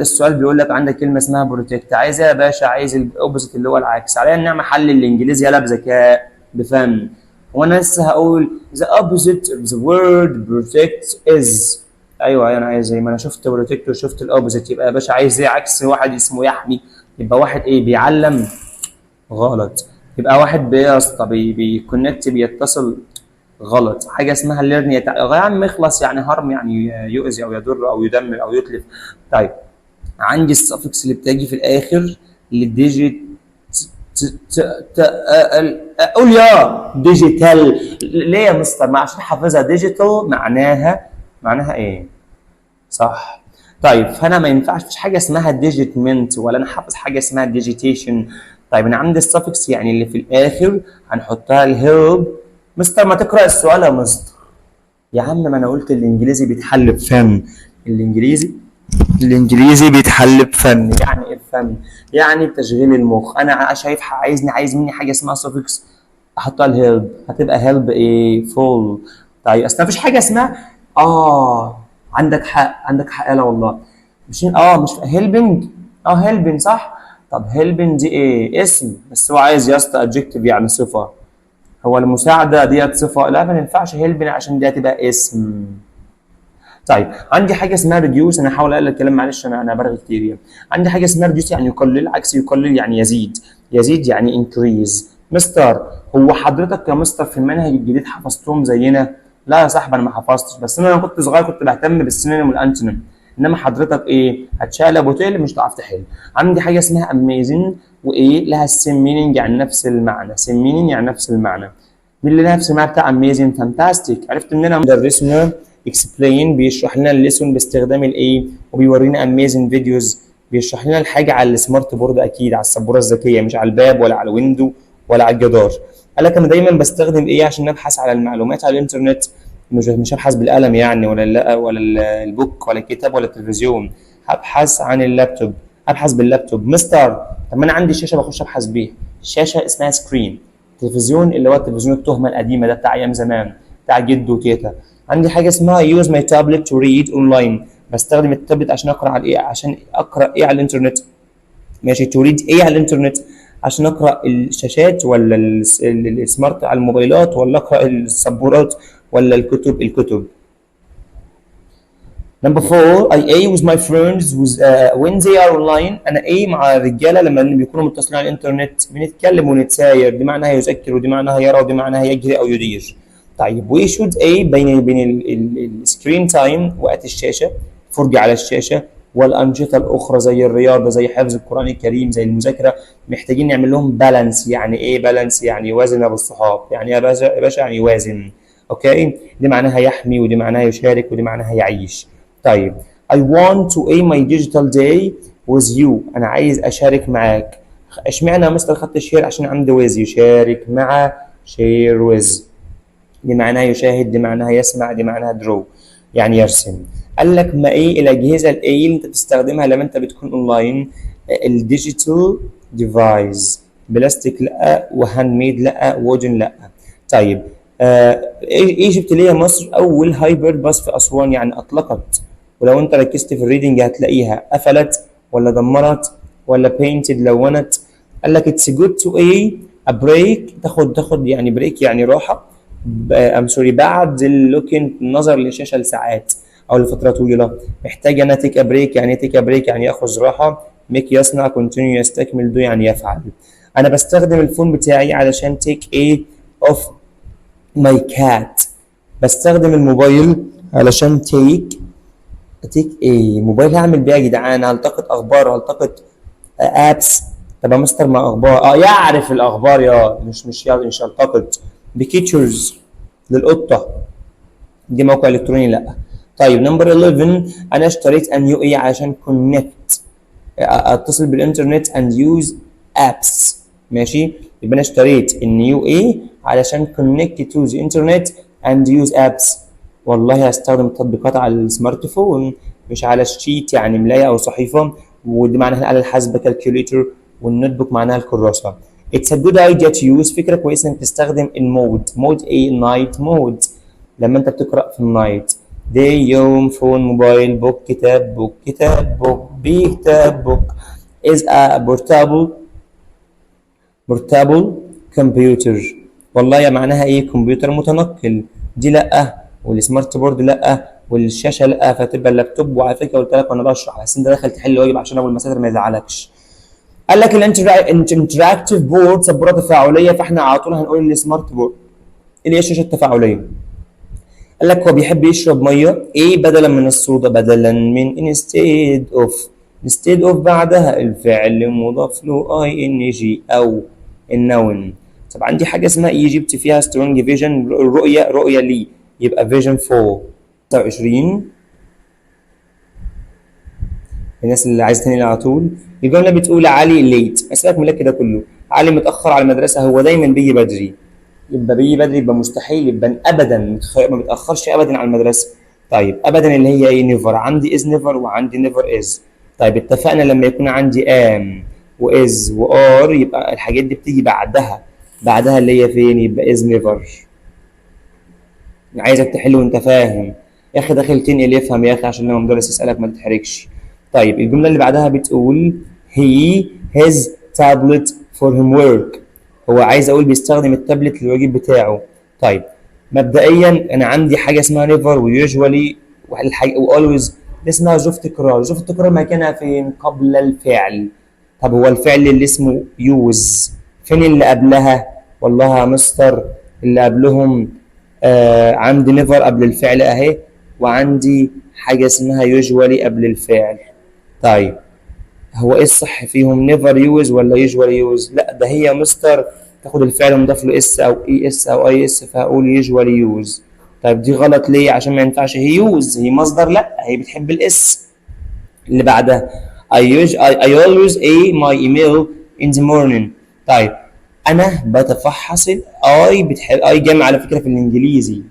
السؤال بيقول لك عندك كلمة اسمها protect، عايز ايه يا باشا؟ عايز ال opposite اللي هو العكس. عليا النعمة حل الانجليزي يلا بذكاء بفن. وانا لسه هقول the opposite of the word protect is. ايوه، انا عايز ايه؟ ما انا شفت protect وشفت ال opposite، يبقى يا باشا عايز ايه؟ عكس واحد اسمه يحمي، يبقى واحد ايه؟ بيعلم؟ غلط. يبقى واحد يا اسطى بي connect، بيتصل؟ غلط. حاجة اسمها learn يا عم اخلص، يعني harm يعني يؤذي او يضر او يدمر او يتلف. طيب، عندي ال suffix اللي بتجي في الاخر لل digit ت ت ت قول يا digital. ليه يا مستر؟ ما عشان حافظها. digital معناها ايه؟ صح. طيب، فانا ما ينفعش، مفيش حاجة اسمها digitment ولا انا حافظ حاجة اسمها digitation. طيب، انا عندي ال suffix يعني اللي في الاخر هنحطها ال help. مستر ما تقرا السؤال يا مستر. يا عم ما انا قلت الانجليزي بيتحل بفن. الانجليزي بيتحل بفن. يعني ايه بفن؟ يعني بتشغيل المخ. انا شايف عايز مني حاجة اسمها suffix، احطها ال help، هتبقى help ايه؟ ful. طيب، اصل مفيش حاجة اسمها عندك حق، عندك حق. لا والله مش helping. Helping صح. طب helping دي ايه؟ اسم، بس هو عايز يا اسطى adjective يعني صفه. هو المساعدة ديت صفه؟ لا، ما ينفعش helping عشان دي هتبقى اسم. طيب، عندي حاجة اسمها reduce. انا هحاول اقلل الكلام، معلش، انا برغي كتير يعني. عندي حاجة اسمها reduce يعني يقلل، عكس يقلل يعني يزيد، يزيد يعني increase. مستر، هو حضرتك يا مستر في المنهج الجديد حفظتهم زينا؟ لا يا صاحبي، انا ما حفظتش، بس انا لما كنت صغير كنت بهتم بال synonym وال antonym، انما حضرتك ايه؟ هتشقلب وتقلب، مش هتعرف تحل. عندي حاجة اسمها amazing وايه لها ال same meaning يعني نفس المعنى؟ same meaning يعني نفس المعنى. مين اللي لها نفس المعنى بتاع amazing؟ fantastic. عرفت ان انا مدرسنا explain بيشرح لنا ال lesson باستخدام الايه؟ وبيورينا amazing videos، بيشرح لنا الحاجة على ال smart board، اكيد على السبوره الذكيه، مش على الباب ولا على ال window ولا على الجدار. قال لك انا دايما بستخدم ايه عشان ابحث على المعلومات على الانترنت؟ مش هبحث بالقلم يعني ولا لا ولا ال book ولا الكتاب ولا التلفزيون، هبحث عن اللابتوب، ابحث باللابتوب. مستر، طب ما انا عندي شاشة بخش ابحث بيها. الشاشة اسمها screen، تلفزيون اللي هو التلفزيون التهمة القديمة ده بتاع ايام زمان بتاع جد وتيتا. عندي حاجة اسمها use my tablet to read online، بستخدم التابلت عشان اقرا على ايه؟ عشان اقرا ايه على الانترنت؟ ماشي، to read ايه على الانترنت؟ عشان اقرا الشاشات ولا ال smart على الموبايلات ولا اقرا السبورات ولا الكتب؟ الكتب. Number four، I ايه with my friends when they are online. أنا إيه مع الرجالة لما بيكونوا متصلين على الإنترنت؟ بنتكلم ونتساير، دي معناها يذكر، ودي معناها يرى، ودي معناها يجري أو يدير. طيب، we should إيه بين ال screen time، وقت الشاشة، فرجة على الشاشة، والأنشطة الأخرى زي الرياضة، زي حفظ القرآن الكريم، زي المذاكرة. محتاجين نعمل لهم balance. يعني إيه balance؟ يعني يوازن أبو الصحاب. يعني يا باشا يا باشا يعني يوازن. okay، دي معناها يحمي، ودي معناها يشارك، ودي معناها يعيش. طيب، I want to ايه my digital day with you. أنا عايز أشارك معاك. اشمعنى يا مستر خدت share؟ عشان عندي with، يشارك مع share with. دي معناها يشاهد، دي معناها يسمع، دي معناها draw يعني يرسم. قال لك ما ايه الاجهزة الايه اللي انت بتستخدمها لما انت بتكون اونلاين؟ ال digital device، plastic لا، و handmade لا، wooden لا. طيب، Egypt اللي هي مصر اول hybrid bus في اسوان، يعني اطلقت، ولو انت ركزت في ال reading هتلاقيها قفلت ولا دمرت ولا painted لونت. قال لك it's good to ايه a break، تاخد يعني break يعني راحه، I'm sorry، بعد ال looking النظر للشاشه لساعات او لفترة طويله. محتاج انا take a break. يعني take a break يعني ياخذ راحه، make يصنع، continue يستكمل، do يعني يفعل. انا بستخدم ال phone بتاعي علشان take ايه of my cat؟ بستخدم الموبايل علشان take ايه؟ موبايل هعمل بيه يا جدعان؟ هلتقط اخبار، هلتقط apps. طب يا مستر ما اخبار يعرف الاخبار يا مش هلتقط pictures للقطه، دي موقع الكتروني؟ لا. طيب، number 11، انا اشتريت a new ايه عشان connect اتصل بالانترنت and use apps؟ ماشي، يبقى انا اشتريت ال new ايه علشان connect to the internet and use apps؟ والله هستخدم التطبيقات على ال smartphone مش على ال sheet يعني ملاية او صحيفة، ودي معناها الآلة الحاسبة calculator، وال notebook معناها الكراسة. It's a good idea to use، فكرة كويسة انك تستخدم ال mode. mode ايه؟ night mode، لما انت بتقرأ في ال night. day يوم، phone موبايل، book كتاب، book كتاب، book B كتاب، book is a portable computer. والله يا معناها ايه؟ كمبيوتر متنقل. دي لا، وال smart board لا، والشاشه لا، فتبقى اللابتوب. وعلى فكرة قلت لك وانا بشرح، بس انت داخل تحل واجب عشان ابو المساتر ما يزعلكش. قال لك ال interactive board سبورة تفاعليه، فاحنا على طول هنقول ال smart board اللي هي الشاشة التفاعليه. قال لك هو بيحب يشرب مية ايه بدلا من الصودا؟ بدلا من instead of. instead of بعدها الفعل مضاف له ing او ال noun. طب عندي حاجة اسمها Egypt فيها strong vision، الرؤيه، رؤية لي، يبقى vision for. 29، الناس اللي عايز تنقل على طول. الجملة بتقول علي late، سيبك من كده كله، علي متاخر على المدرسه، هو دايما بيجي بدري، يبقى بيجي بدري، يبقى مستحيل يبقى ابدا ما بيتاخرش ابدا على المدرسه. طيب ابدا اللي هي ايه؟ never. عندي is never وعندي never is. طيب اتفقنا لما يكون عندي am و is و are يبقى الحاجات دي بتيجي بعدها، بعدها اللي هي فين؟ يبقى is never. عايزك تحل وانت فاهم يا اخي، داخل تنقل افهم يا اخي عشان لما المدرس يسالك ما تتحرجش. طيب الجملة اللي بعدها بتقول he his tablet for homework. هو عايز اقول بيستخدم التابلت للواجب بتاعه. طيب مبدئيا انا عندي حاجة اسمها never و usually و always، دي اسمها ظروف تكرار. ظروف التكرار مكانها فين؟ قبل الفعل. طب هو الفعل اللي اسمه use فين اللي قبلها؟ والله يا مستر اللي قبلهم عندي never قبل الفعل اهي، وعندي حاجة اسمها usually قبل الفعل. طيب هو ايه الصح فيهم؟ never use ولا usually use؟ لا، ده هي يا مستر تاخد الفعل مضاف له s او es او ies، فهقول usually use. طيب دي غلط ليه؟ عشان ما ينفعش he use، he مصدر، لا هي بتحب ال s. اللي بعدها I use I always ايه my email in the morning. طيب انا بتفحص، I بتحب، I جمع على فكرة في الانجليزي،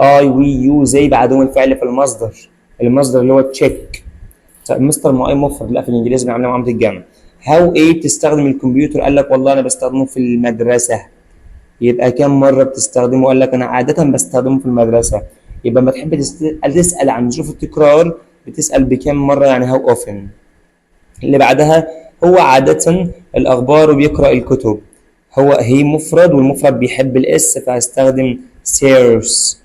I we you they بعدهم الفعل في المصدر، المصدر اللي هو check. طيب مستر ما I مفرد. لا، في الانجليزي بنعملها معاملة الجمع. how ايه بتستخدم الكمبيوتر؟ قال لك والله انا بستخدمه في المدرسه، يبقى كم مرة بتستخدمه؟ قال لك انا عادة بستخدمه في المدرسه، يبقى لما تحب تسال عن ظروف التكرار بتسال بكم مره، يعني how often. اللي بعدها هو عادة الأخبار وبيقرأ الكتب. هو he مفرد والمفرد بيحب ال s، فهستخدم searches.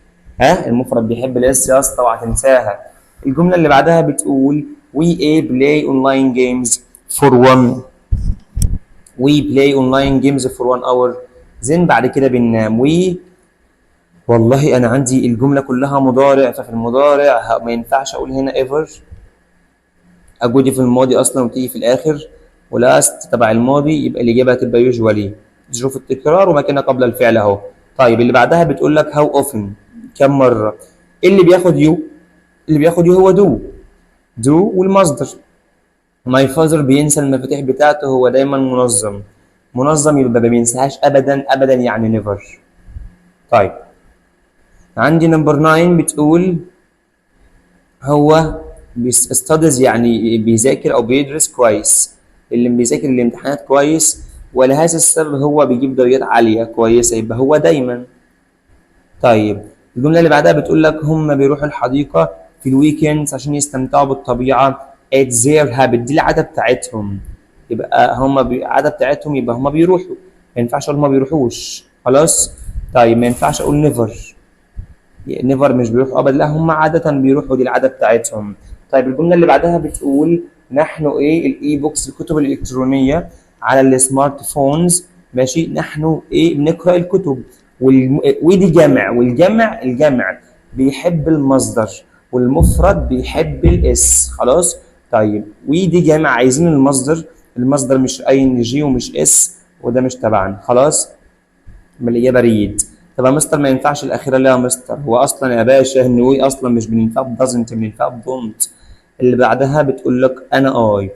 ها، المفرد بيحب ال s يا اسطى، اوعى تنساها. الجملة اللي بعدها بتقول we ايه play online games for one، we play online games for one hour then بعد كده بننام. we، والله انا عندي الجملة كلها مضارع، ففي المضارع ما ينفعش اقول هنا ever، ago دي في الماضي اصلا وتيجي في الاخر، و last تبع الماضي، يبقى الاجابة هتبقى usually، ظروف التكرار ومكانها قبل الفعل اهو. طيب اللي بعدها بتقول لك how often، كم مره. اللي بياخد you، اللي بياخد you هو do، do والمصدر. my father بينسى المفاتيح بتاعته، هو دايما منظم، منظم يبقى ما بينساهاش ابدا ابدا، يعني never. طيب عندي number 9 بتقول هو studies يعني بيذاكر او بيدرس كويس، اللي بيذاكر الامتحانات كويس، ولهذا السبب هو بيجيب درجات عالية كويسة، يبقى هو دايما. طيب الجملة اللي بعدها بتقول لك هم بيروحوا الحديقة في ال weekends عشان يستمتعوا بالطبيعة، it's their habit، دي العادة بتاعتهم، يبقى هم العادة بتاعتهم، يبقى هم بيروحوا، ما ينفعش اقول ما بيروحوش، خلاص. طيب ما ينفعش اقول never، never مش بيروحوا ابدا، لا هم عادة بيروحوا، دي العادة بتاعتهم. طيب الجملة اللي بعدها بتقول نحن ايه ال e-books، الكتب الالكترونية على ال smart phones. ماشي، نحن ايه بنقرا الكتب ودي جمع، والجمع الجمع بيحب المصدر والمفرد بيحب ال s، خلاص. طيب ودي جمع، عايزين المصدر، المصدر مش ing ومش s وده مش تبعنا، خلاص يبقى الاجابة read. طب يا مستر ما ينفعش الاخيره. ليه يا مستر؟ هو اصلا يا باشا ان we اصلا مش بننفع doesn't، بننفع don't. اللي بعدها بتقول لك انا I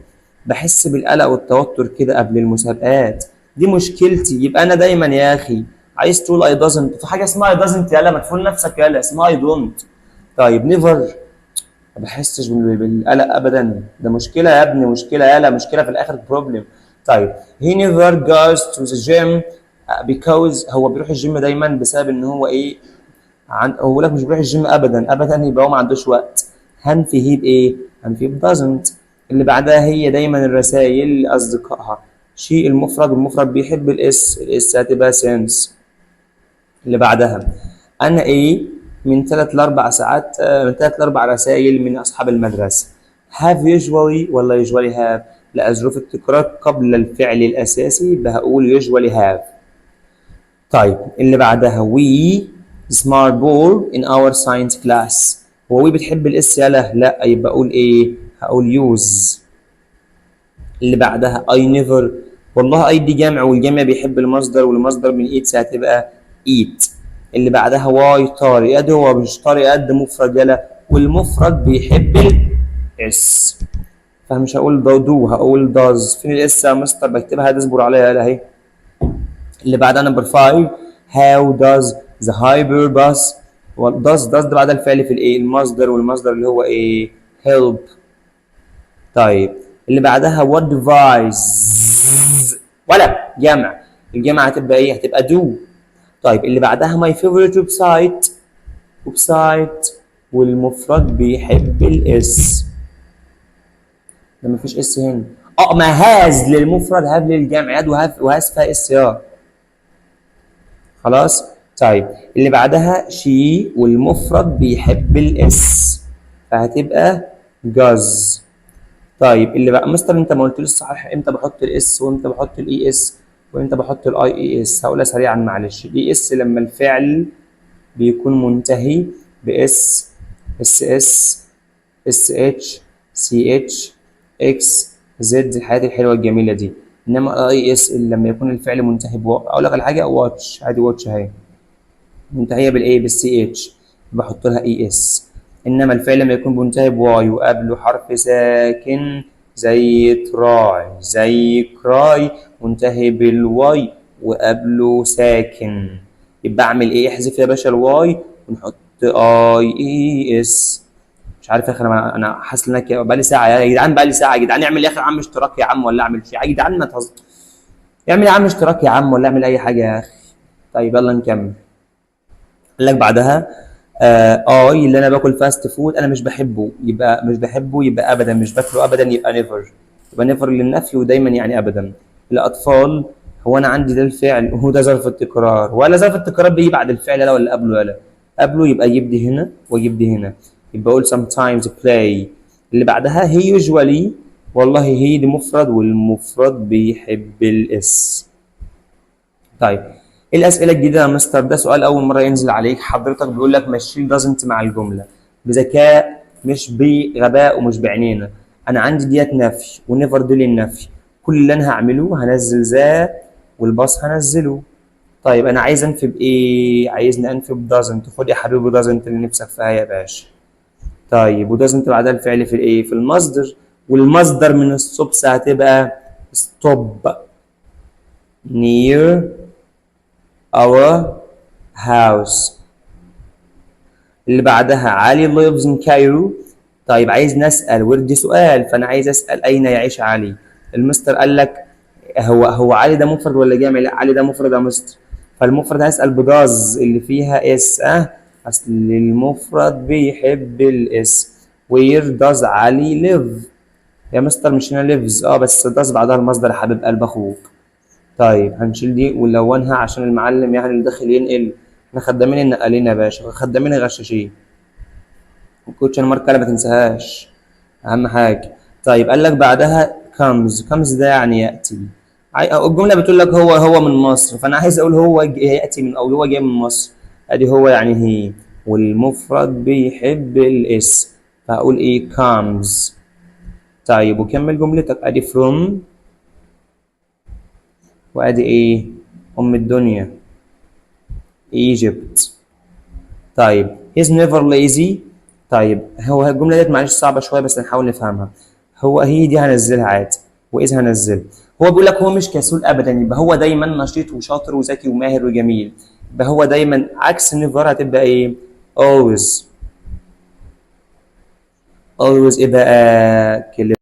بحس بالقلق والتوتر كده قبل المسابقات، دي مشكلتي، يبقى انا دايما. يا اخي عايز تقول I doesn't، في حاجة اسمها I doesn't؟ يلا ما تفول نفسك، يلا اسمها I don't. طيب never ما بحسش بالقلق ابدا، ده مشكلة يا ابني، مشكله، يالا مشكلة في الاخر problem. طيب he never goes to the gym because، هو بيروح الجيم دايما بسبب ان هو ايه؟ هو بيقول لك مش بيروح الجيم ابدا ابدا، يبقى هو ما عندوش وقت. هنفي he بايه؟ هنفي ب doesn't. اللي بعدها هي دايما الرسائل لاصدقائها. she المفرد، المفرد بيحب ال s، ال s هتبقى sends. اللي بعدها انا ايه من 3 ل 4 ساعات، من 3 ل 4 رسائل من اصحاب المدرسه. have usually ولا usually have؟ لا، ظروف التكرار قبل الفعل الاساسي، يبقى هقول usually have. طيب، اللي بعدها we smart board in our science class. هو we بتحب ال s؟ يلا لا، يبقى اقول ايه؟ هقول use. اللي بعدها I never، والله I دي جمع، والجمع بيحب المصدر، والمصدر من eats هتبقى eat. اللي بعدها why طارق، ادي هو مش طارق قد مفرد يلا، والمفرد بيحب ال s، فمش هقول do، هقول does. فين ال s يا مستر؟ بكتبها، تصبر عليها، يلا اهي. اللي بعدها number 5 how does the hyper bus، does، does ده بعد الفعل في الايه؟ المصدر، والمصدر اللي هو ايه؟ help. طيب، اللي بعدها what device، ولا جمع، الجمع هتبقى ايه؟ هتبقى do. طيب، اللي بعدها my favorite website، website والمفرد بيحب ال s. ده مفيش s هنا. ما has للمفرد، have للجمع، يد و have و has فيها s يا خلاص. طيب، اللي بعدها she والمفرد بيحب ال s، فهتبقى goes. طيب، اللي بقى مستر انت ما قلتليش صحيح امتى بحط ال s وامتى بحط ال es وامتى بحط ال ies؟ هقولها سريعا معلش. ال es لما الفعل بيكون منتهي ب s، ss، sh، ch، x، z، الحاجات الحلوة الجميلة دي. انما ال ies لما يكون الفعل منتهي ب، اقول لك على حاجه، watch، عادي، watch اهي منتهية بالايه؟ بال ch، بحط لها es. انما الفعل لما يكون منتهي ب y وقبله حرف ساكن زي try، زي cry، منتهي بال y وقبله ساكن، يبقى اعمل ايه؟ احذف يا باشا ال y ونحط ies. مش عارف يا اخي، انا حاسس ان انا بقالي ساعة يا جدعان، بقالي ساعة يا جدعان. اعمل يا اخي عم اشتراك يا عم ولا اعمل شيء يا جدعان، ما تهزر، اعمل يا عم اشتراك يا عم ولا اعمل اي حاجة يا اخي. طيب، يلا نكمل. قال لك بعدها I اللي انا باكل fast food، انا مش بحبه، يبقى مش بحبه يبقى ابدا، مش باكله ابدا، يبقى never، يبقى never للنفي ودايما يعني ابدا. الاطفال، هو انا عندي ده الفعل وهو ده ظرف التكرار، ولا ظرف التكرار بيجي بعد الفعل لا ولا قبله؟ ولا قبله، يبقى اجيب دي هنا واجيب دي هنا، يبقى اقول sometimes play. اللي بعدها he usually، والله he دي مفرد والمفرد بيحب ال s. طيب، ايه الاسئلة الجديدة يا مستر؟ ده سؤال اول مرة ينزل عليك حضرتك، بيقول لك مشي doesn't مع الجملة بذكاء، مش بغباء ومش بعينينا. انا عندي ديت نفي و never دي للنفي، كل اللي انا هعمله هنزل the وال bus هنزله. طيب، انا عايز انفي بايه؟ عايزني انفي ب doesn't. خد يا حبيبي doesn't اللي نفسك فيها يا باشا. طيب، و doesn't بعدها الفعل في الايه؟ في المصدر، والمصدر من stops هتبقى stop near our house. اللي بعدها علي lives in Cairo. طيب، عايز نسأل where دي سؤال، فأنا عايز أسأل أين يعيش علي؟ المستر قال لك هو علي ده مفرد ولا جمع؟ لا، علي ده مفرد يا مستر، فالمفرد هسأل ب does اللي فيها s. أصل المفرد بيحب ال s. where does علي live؟ يا مستر مش هنا lives؟ اه، بس does بعدها المصدر يا حبيب قلب اخوك. طيب، هنشيل دي ونلونها عشان المعلم يعني اللي داخل ينقل. احنا خدامين النقالين يا باشا، خدامين الغشاشين. ال question mark ما تنساهاش، اهم حاجه. طيب، قال لك بعدها comes، comes ده يعني ياتي. الجملة بتقول لك هو من مصر، فانا عايز اقول هو ياتي من او هو جاي من مصر. ادي هو يعني he، والمفرد بيحب ال s، فهقول ايه؟ comes. طيب، وكمل جملتك، ادي from وادي ايه؟ ام الدنيا Egypt. طيب، he's never lazy. طيب، هو الجملة ديت معلش صعبة شوية بس نحاول نفهمها. هو he دي هنزلها عادي و is هنزل. هو بيقول لك هو مش كسول ابدا، يبقى هو دايما نشيط وشاطر وذكي وماهر وجميل، يبقى هو دايما عكس never هتبقى ايه؟ always. always ايه بقى؟ clever.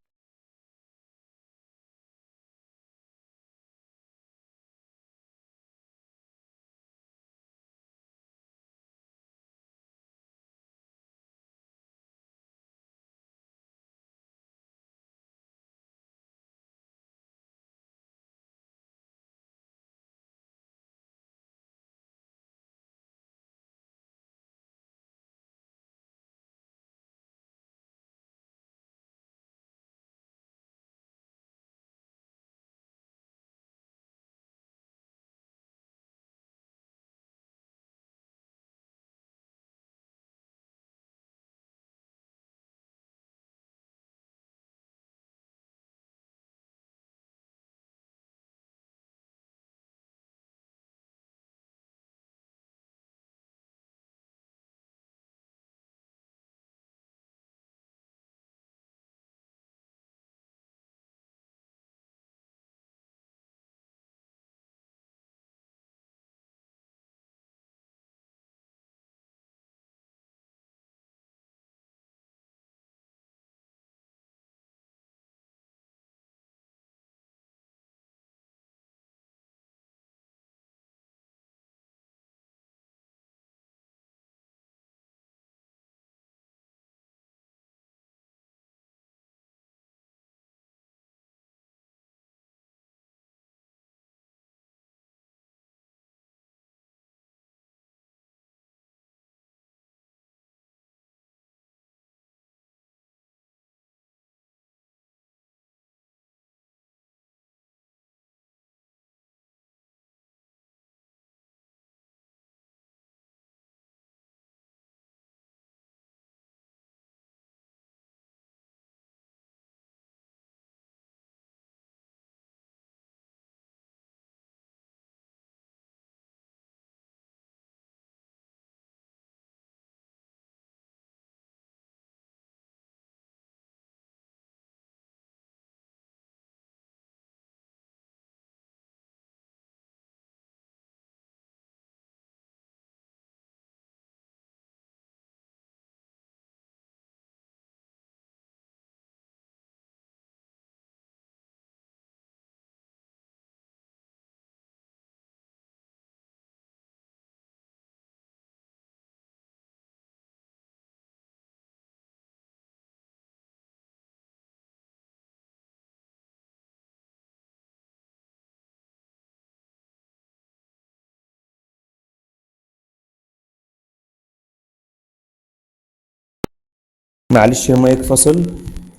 معلش المايك فصل،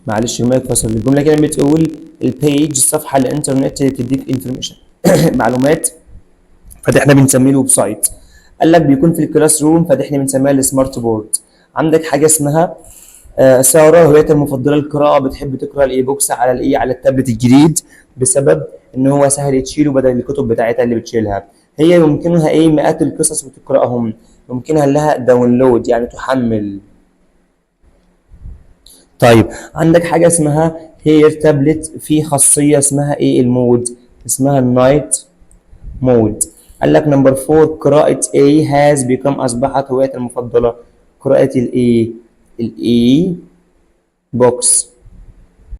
معلش المايك فصل. الجملة كده بتقول ال page، الصفحة على الانترنت اللي بتديك information، معلومات، فده احنا بنسميه ال website. قال لك بيكون في ال classroom، فده احنا بنسميها ال smart board. عندك حاجة اسمها ساره، هوايتها المفضلة القراءه، بتحب تقرا ال e-books على الايه؟ على التابلت الجديد، بسبب ان هو سهل تشيله بدل الكتب بتاعتها اللي بتشيلها. هي يمكنها ايه مئات القصص وتقراهم؟ يمكنها لها download، يعني تحمل. طيب، عندك حاجة اسمها her tablet، في خاصية اسمها ايه؟ ال mode، اسمها ال night mode. قال لك number 4، قراءة ايه has become، أصبحت هوايتها المفضلة؟ قراءة الايه؟ ال e-books.